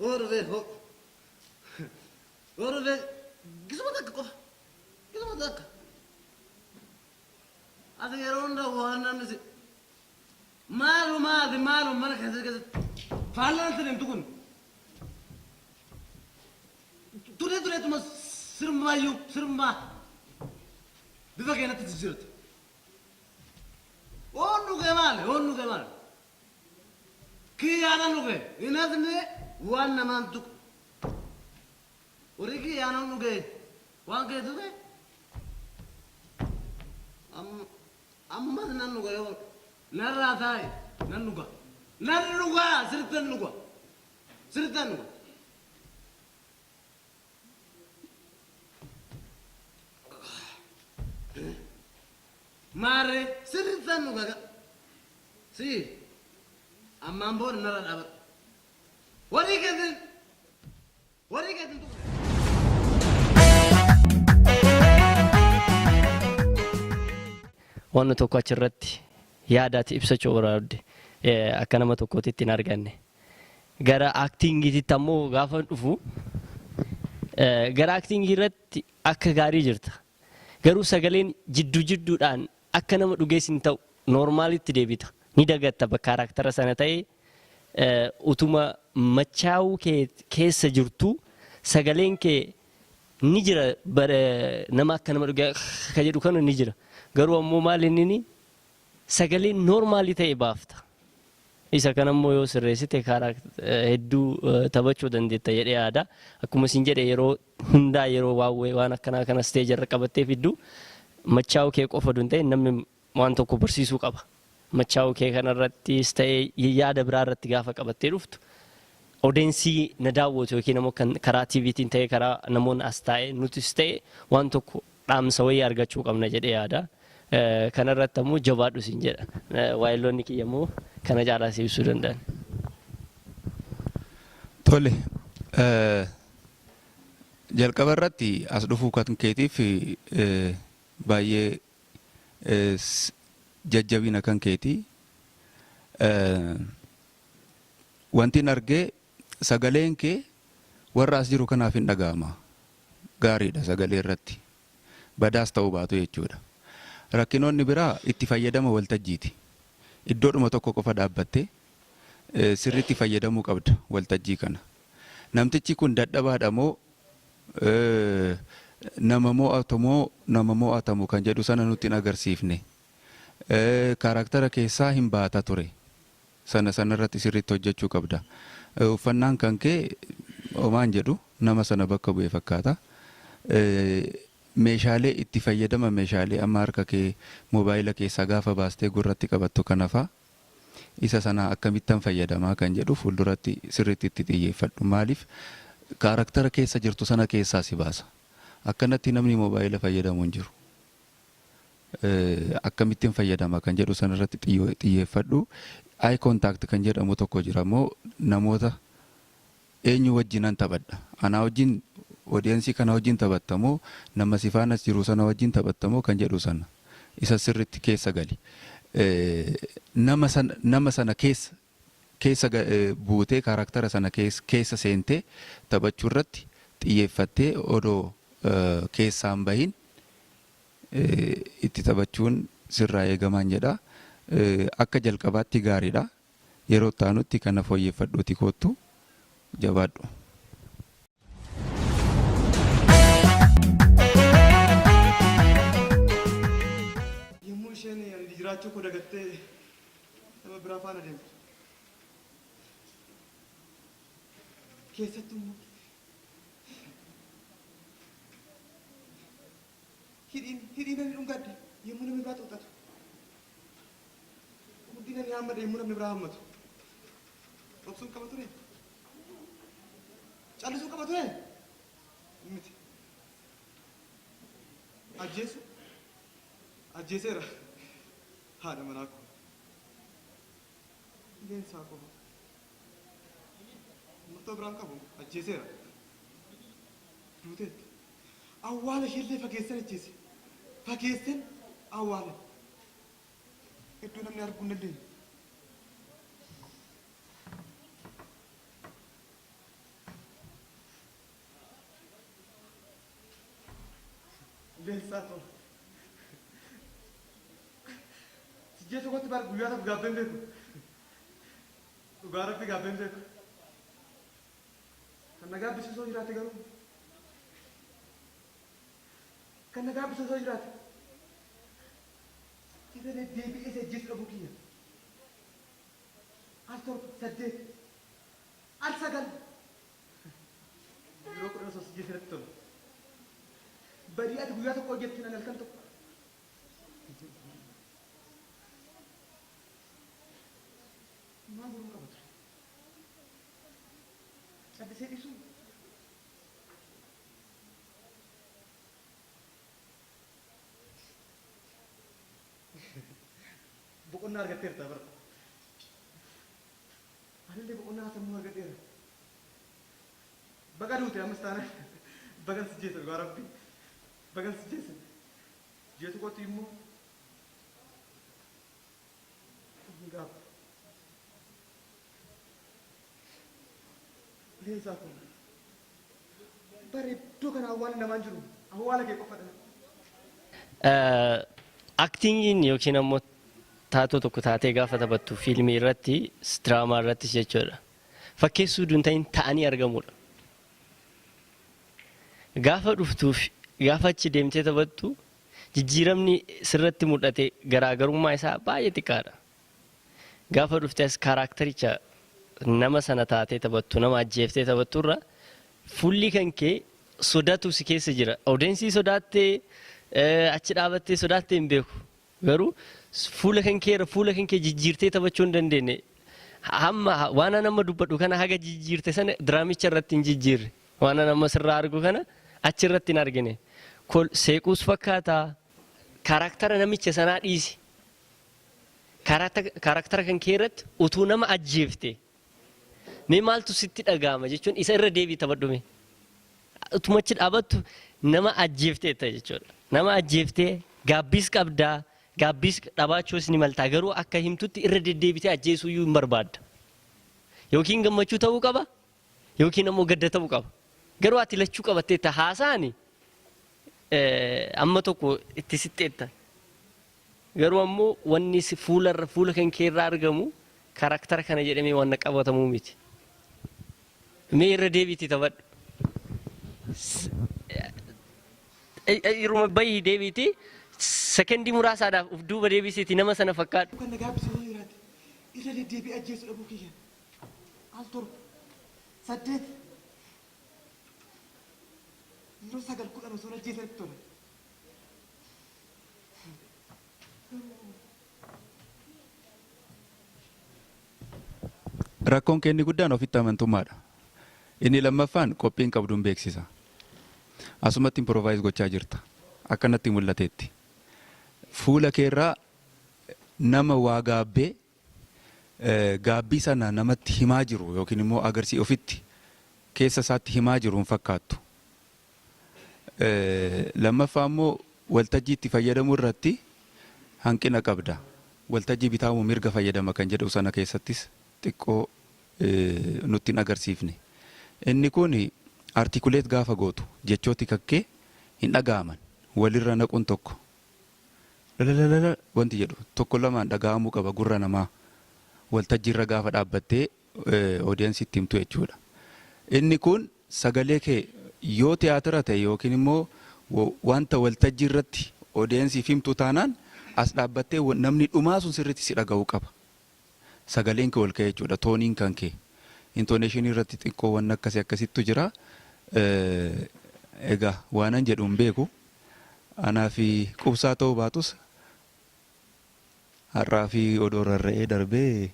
Hoo dhufee hoo. Hoo dhufee gisuma takka qofa. Gisuma takka. Ati yeroo hunda waan namni si maalumaa ati maaluma mana keessa keessatti faallaan si deemtu kun turee tureetuma sirmaayyuu sirmaa bifa keenatti jijjiirta. Hoon dhugee maali? Hoon dhugee maali? Kiyyaanan dhuge hin hafne waan namaan tuqu. Horii kiyyaanan dhuge waan kee tuqe ammas nan dhuga yoo narraa taa'i nan dhuga. Nan dhuga sirriittan dhuga. Sirriittan dhuga. Maarree sirriittan dhuga. Si ammaan booda narra dhaabadhu. Horii keetiin horii keetiin tuqne. Wanni tokko achirratti yaada ati ibsachuu barbaadde akka nama tokkootitti hin arganne. Gara actingiititti ammoo gaafa dhufu gara actingii irratti akka gaarii jirta. Garuu sagaleen jidduu jidduudhaan akka nama dhugees hin ta'u normalitti deebita. Ni dagatta bakka charactera sana ta'e utuma machaa'uu kee keessa jirtu sagaleen kee ni jira, nama akka nama dhugee ka jedhu kana ni jira. Garuu ammoo maal inni sagaleen normalii ta'e baafta. Isa kana immoo yoo sirreessite karaa hedduu taphachuu dandeetta jedhee yaada. Akkuma isin jedhe, yeroo hundaa yeroo waan akkanaa kana stage irra qabattee fiddu machaa'uu kee qofa osoo hin ta'in namni waan tokko barsiisuu qaba. Machaa'uu kee kanarrattis ta'ee yaada biraa irratti gaafa qabattee dhuftu audience na daawwatu yookiin immoo kan karaa TVtiin ta'ee karaa namoonni as taa'ee nutis ta'e waan tokko dhaamsa wayii argachuu qabna jedhee yaada. Kanarratti ammoo jabaadhu siin jedha. Waayilloonni kiyya immoo kana caalaa si ibsuu danda'an. Tole. Jalqaba irratti as dhufuu kan keetiif baay'ee jajjabina kan keeti. Wanti argee sagaleen kee warra as jiru kanaaf hin dhaga'ama. Gaariidha sagalee irratti. Badaas ta'uu baatu jechuudha. Rakkinoonni biraa itti fayyadama waltajjiiti. Iddoodhuma tokko qofa dhaabbattee sirriitti fayyadamuu qabda waltajjii kana. Namtichi kun dadhabaadha moo nama mo'atu moo nama mo'atamu kan jedhu sana nutti hin agarsiifne. Charactera keessaa hin baata ture. Sana sanarratti sirriitti hojjechuu qabda. Uffannaan kan kee homaan jedhu nama sana bakka bu'e fakkaata. Meeshaalee itti fayyadama meeshaalee amma harka kee moobaayila keessaa gaafa baastee gurratti qabattu kana fa'a isa sana akkamittan fayyadamaa kan jedhu fuulduratti sirriitti itti xiyyeeffadhu. Maaliif, charactera keessa jirtu sana keessaa si baasa. Akkanatti namni moobaayila fayyadamu hin jiru. Akkamittiin fayyadama kan jedhu sanarratti xiyyeeffadhu. Eye contact kan jedhamu tokko jira immoo, namoota eenyu wajjinan taphadha. Anaa wajjin, audience kana wajjin taphatta moo nama si faanas jiru sana wajjin taphatta moo kan jedhu sana isa sirriitti keessa gali. Nama sana keessa keessa buutee charactera sana keessa seentee taphachuu irratti xiyyeeffattee odoo keessaan bahin itti taphachuun sirraa eegamaan jedha. Akka jalqabaatti gaariidha. Yeroo itti aanutti kana fooyyeffadhuuti koottu, jabaadhu. Yommuu isheen ani jiraachuu koo dagattee nama biraa faana deemtu. Keessattuu immoo hidhiin hidhiin ani dhungadhe yommuu namni biraa xuuxatu. Mudhiin ani haammadhe yommuu namni biraa haammatu. Obsuun qaba ture? Callisuu qaba ture? Miti. Ajjeesu? Ajjeeseera. Haadha manaa koo. Leensaa qofa. Murtoo biraan qabu, ajjeeseera. Duuteetti. Awwaala isheellee fageessen ajjeese. Fageessen awwaale. Iddoo namni arguu hin dandeenye. Leensaa koo. Sijjee tokkotti bara guyyaa tokko gaabbeen beeku. Dhugaa rabbi gaabbeen beeku. Kan na gaabbisiisoo jiraate garuu. Kan na gaabbisiisoo jiraate. Irra deddeebi'ee si ajjeesuu dhabuu kiyya. Al 7, 8, al 9. Yeroo 10 osoo si ajjeesee natti tola. Badii ati guyyaa tokko hojjette ani halkan tokko. Maal godhuun qaba ture? Callisee dhiisuu? Boqonnaa argatteerta bara. Anillee boqonnaa sammuu argadheera. Baga duute ammas taanaan bagan si jeessa dhugaa rabbi. Bagan si jeessa. Jeetu kootti immoo hin gaabbu. Leensaa koo. Bara iddoo kana awwaalli namaan jiru. Awwaala kee qofadha. Aktingiin yookiin ammoo taatoo tokko taatee gaafa taphattu fiilmii irratti, diraamaa irrattis jechuudha. Fakkeessuu utuu hin ta'in ta'anii argamuudha. Gaafa dhuftuuf gaafa achi deemtee taphattu jijjiiramni sirratti mul'ate garaagarummaa isaa baay'ee xiqqaadha. Gaafa dhufte as kaaraaktaricha nama sana taatee taphattu, nama ajjeeftee taphattu irra fuulli kan kee sodatu si keessa jira. Odeensii sodaattee achi dhaabattee sodaattee hin beeku. Garuu fuula kan kee irra fuula kan kee jijjiirtee taphachuu hin dandeenye. Hamma waan an amma dubbadhu kana haga jijjiirte sana diraamicha irratti hin jijjiirre. Waan an amma sirraa argu kana achi irratti hin argine. Seequus fakkaata. Kaaraaktara namicha sanaa dhiisi. Kaaraaktara kan kee irratti utuu nama ajjeefte mee maaltu sitti dhaga'ama jechuun isa irra deebii taphadhu mee. Utuma achi dhaabattu nama ajjeefteetta jechuudha. Nama ajjeeftee gaabbiis qabdaa, gaabbiis dhabaachuus ni maltaa garuu akka himtutti irra deddeebitee ajjeesuu iyyuu hin barbaadda. Yookiin gammachuu ta'uu qaba yookiin ammoo gadda ta'uu qaba. Garuu ati lachuu qabatteetta haasaani amma tokko itti sixxeetta. Garuu ammoo wanni si fuula irra fuula kan kee irraa argamu karaktara kana jedhamee wanna qabatamuu miti. Mee irra deebiitii taphadhu. Iruma bahii deebiitii sekendii muraasaadhaaf uf duuba deebisiitii nama sana fakkaadhu. Kan na gaabbise yoo jiraate irra deddeebi'ee ajjeesuu dhabuu kiyya. Al 7, 8, yeroo 9, 10 osoo ajjeesee natti tola. Rakkoon kee inni guddaan ofitti amantummaadha. Inni lammaffaan qophiin qabdu hin beeksisa. Asumatti improvise gochaa jirta. Akka natti mul'ateetti. Fuula keerraa nama waa gaabbee gaabbii sana namatti himaa jiru yookiin immoo agarsii ofitti keessa isaatti himaa jiru hin fakkaattu. Lammaffaa immoo waltajjii itti fayyadamuu irratti hanqina qabda. Waltajjii bitaa moo mirga fayyadama kan jedhu sana keessattis xiqqoo nutti hin agarsiifne. Inni kun articulate gaafa gootu jechooti kakkee hin dhaga'aman. Walirra naquun tokko lalalala wanti jedhu tokko lamaan dhaga'amuu qaba gurra namaa waltajjiirra gaafa dhaabbattee audience itti himtu jechuudha. Inni kun sagalee kee yoo tiyaatira ta'e yookiin immoo wanta waltajjii irratti audience'f himtu taanaan as dhaabbattee namni dhumaa sun sirriitti si dhaga'uu qaba. Sagaleen kee ol ka'ee jechuudha tooniin kan kee. Intonation irratti xiqqoo wanni akkasii akkasittu jira. Egaa waanan jedhu hin beeku. Anaaf qubsaa ta'uu baatus har'aa fi odoo rarra'ee darbee.